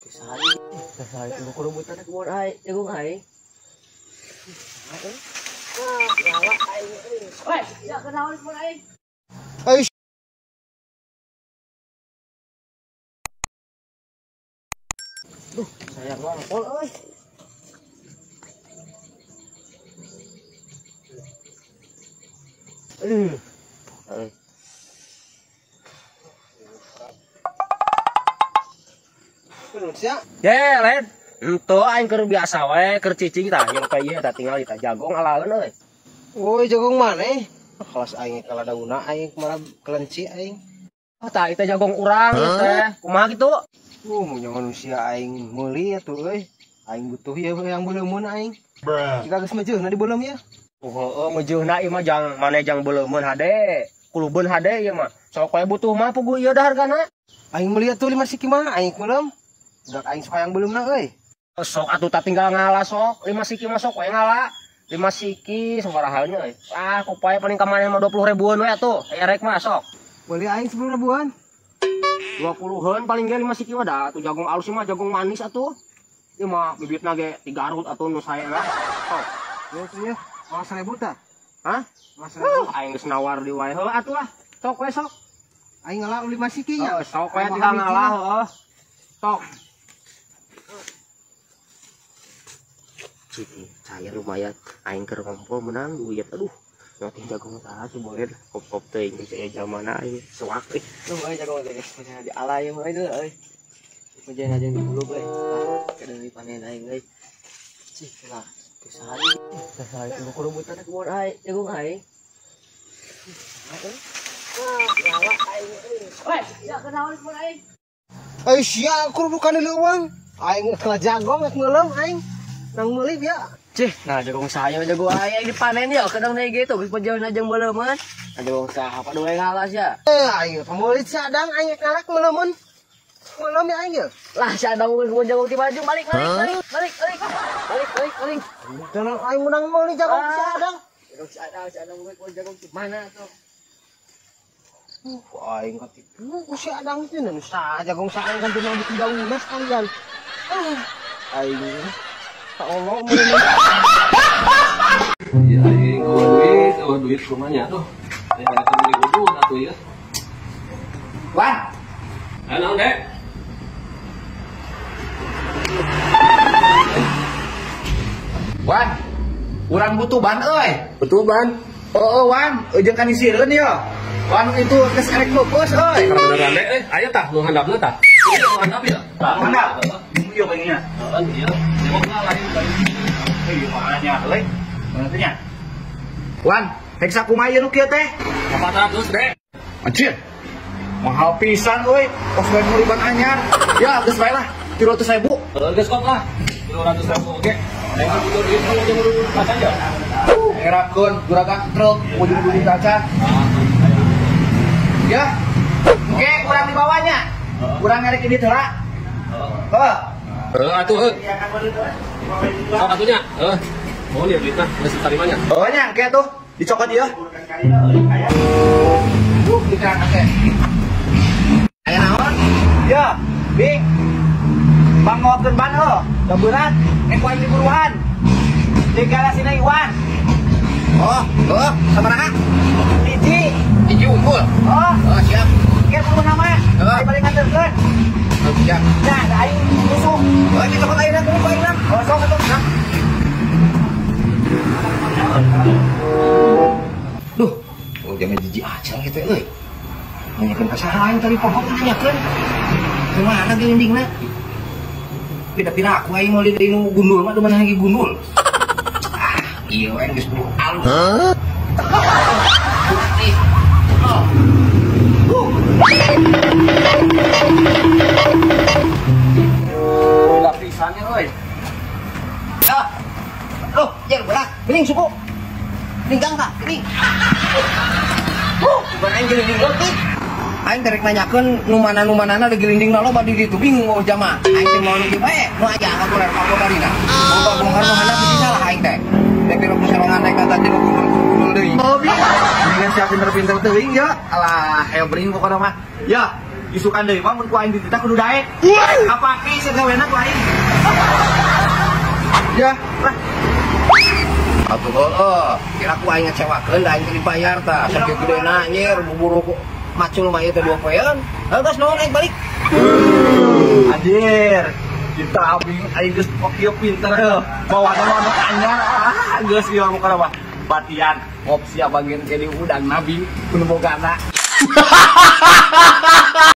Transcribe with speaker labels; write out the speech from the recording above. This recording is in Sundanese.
Speaker 1: Saha itu kurubutan kebon aing, jagung aing. Lawak aing euy. Weh, ya kenaon kebon aing.
Speaker 2: Ai.
Speaker 1: Duh, sayang ngongkol euy. Aduh. Ye, lain. Henteu aing keur biasa wae, keur cicing tah, yang ka ieu tah tinggal tah jagong alaleun euy.
Speaker 2: Woi, jagong maneh? Kelas aing kalah dauna aing kumaha kelenci aing.
Speaker 1: Oh, tah itu jagong urang ieu teh. Kumaha kitu?
Speaker 2: Mun manusia aing meuli atuh euy. Aing butuh ieu yang beleumeun aing. Jika geus mejeuhna di beuleum ya.
Speaker 1: Oh, heueuh mejeuhna ieu mah jang maneh jang beleumeun hade. Kulubeun hade ieu mah. Sok wae butuh mah puguh ieu dah hargana.
Speaker 2: Aing meuli atuh 5 siki mah aing beuleum. Udah aing suka yang belum na euy.
Speaker 1: Sok atuh tak tinggal ngalah sok, 5 siki mah sok we ngalah. 5 siki sabaraha euy. Ah, kupae paling ka maneh mah 20 ribuan we atuh. Aya rek mah sok.
Speaker 2: Beli aing 10 ribuan.
Speaker 1: 20-an paling ge 5 siki mah da atuh jagung alus mah jagung manis atuh. Ieu mah bibitna ge 3 garut atuh nu sae lah. Sok.
Speaker 2: Ya tuh ya, malah 1000 tah.
Speaker 1: Hah?
Speaker 2: Malah 1000.
Speaker 1: Aing geus nawar di wae heuh atuh lah. Sok we sok.
Speaker 2: Aing ngalah 5 siki nya.
Speaker 1: Sok we tinggal ngalah heuh. Sok. Cair lumayan aing keur ngompol menang duit aduh nyoting jagung tah si boleh kop-kop teuing geus aya jamana aing suak euy.
Speaker 3: Duh euy jagung teh geus di alay mah euy euy. Mejeun aja di bulu euy. Kadang dipanen aing euy. Cih lah saha saha itu kurubutan kebon aing jagung aing. Lawak aing euy. Weh, ya kenaon kebon aing.
Speaker 2: Ai sia kurubukan leuweung. Aing geus jagong geus meuleum aing. Nang meuli ya.
Speaker 3: Cih, nah jagung saya jagung aing dipanen ya kadang naik gitu geus pejauh aja beleumeun. Nah jagung saha pa duwe ngalas ya.
Speaker 2: Aing pemulit sadang aing ngalak meleumeun. Meuleum ya aing ya.
Speaker 3: Lah sadang geus jagung ti baju balik balik balik balik balik. Balik balik balik.
Speaker 2: Jangan aing menang meuli jagung sadang.
Speaker 3: Jagung sadang sadang geus jagung ti mana tuh?
Speaker 2: Aing katipu ku si Adang teh nu saha jagung saha kan teu bikin daunna sekalian. Aing Allah
Speaker 4: ya aing eueuh duit rumahnya tuh. Aya ada meuli udud atuh ya.
Speaker 5: Wan.
Speaker 4: Aya naon, Dek?
Speaker 5: Wan. Urang butuh ban euy.
Speaker 4: Butuh ban?
Speaker 5: Heeh, Wan, jeung kanisieun ya. Wan itu geus erek lupus euy.
Speaker 4: Beneran Dek euy, aya tah nu handapna tah. Ieu nu handap ya?
Speaker 5: Tah, handap. Ieu kayaknya.
Speaker 4: Heeh, ieu.
Speaker 5: Wan, rek sakumaha ieu nu kieu teh?
Speaker 4: 400, Dek.
Speaker 5: Anjir. Mahal pisan euy, kos bae meuli ban anyar. Ya, geus bae lah, 300.000.
Speaker 4: Heeh, geus kok lah. 300.000 oge. Aing butuh duit kalau jeung urut acan ya.
Speaker 5: Ngerakeun juragan truk ujung-ujung acan. Ya. Oke, kurang di bawahnya. Kurang ngarek ini heula. Heeh.
Speaker 4: Heeh atuh heuh. Sok atuh nya. Heuh. Mohon ya duitna, geus ditarimanya.
Speaker 5: Oh nya, engke tuh dicokot ieu. Diterangkan teh. Aya naon? Ya, Bing. Bang ngawakeun ban heuh, da berat, nek ku aing diburuan. Di garasina Iwan. Oh, heuh, sabaraha? Hiji. Hiji unggul. Oh, oh siap. Engke kudu nama. Heeh. Balik nganterkeun. Oh, siap. Nah, da aing musuh. Oh, dicokot ayeuna kudu aing. Oh, sok atuh. Nah. Duh, oh jangan jijik aja gitu euy. Nanyakeun ka saha aing tadi pohon nanyakeun. Kumaha gelindingna? Pira-pira aku aing meuli deui nu gundul mah mana lagi gundul. Ah, ieu aing geus bulu alus. Hah? Oh. Lapisannya euy. Ah. Loh, jeung berat, geuning suku. Linggang tah, geuning. Bukan aing gelinding leutik. Aing terek nanyakeun nu mana nu manana di gelindingna loba di ditu bingung mau jama. Aing teh mau nu kieu bae, nu aya ngaguler ka barina. Loba bongkar nu handap bisi salah aing teh. Dek nu sarongan naik ka tadi nu gundul-gundul deui. Oh, mendingan siap pinter-pinter teuing ya. Alah, ayo bering pokona mah. Ya, Isukan deui mah mun ku aing dititah kudu daek. Kapake sia gawena ku aing. Ya, lah.
Speaker 1: Atuh heueuh, kira ku aing ngecewakeun da aing teu dibayar tah. Sakieu gedena anjir buburu ku macul mah ieu teh 2 poean. Heuh geus nuhun aing balik.
Speaker 5: Anjir. Kita abing aing geus kieu pinter heuh. Bawa anu anyar ah geus ieu mah kana mah. Batian ngop sia bagian jadi udang nabi kudu bogana.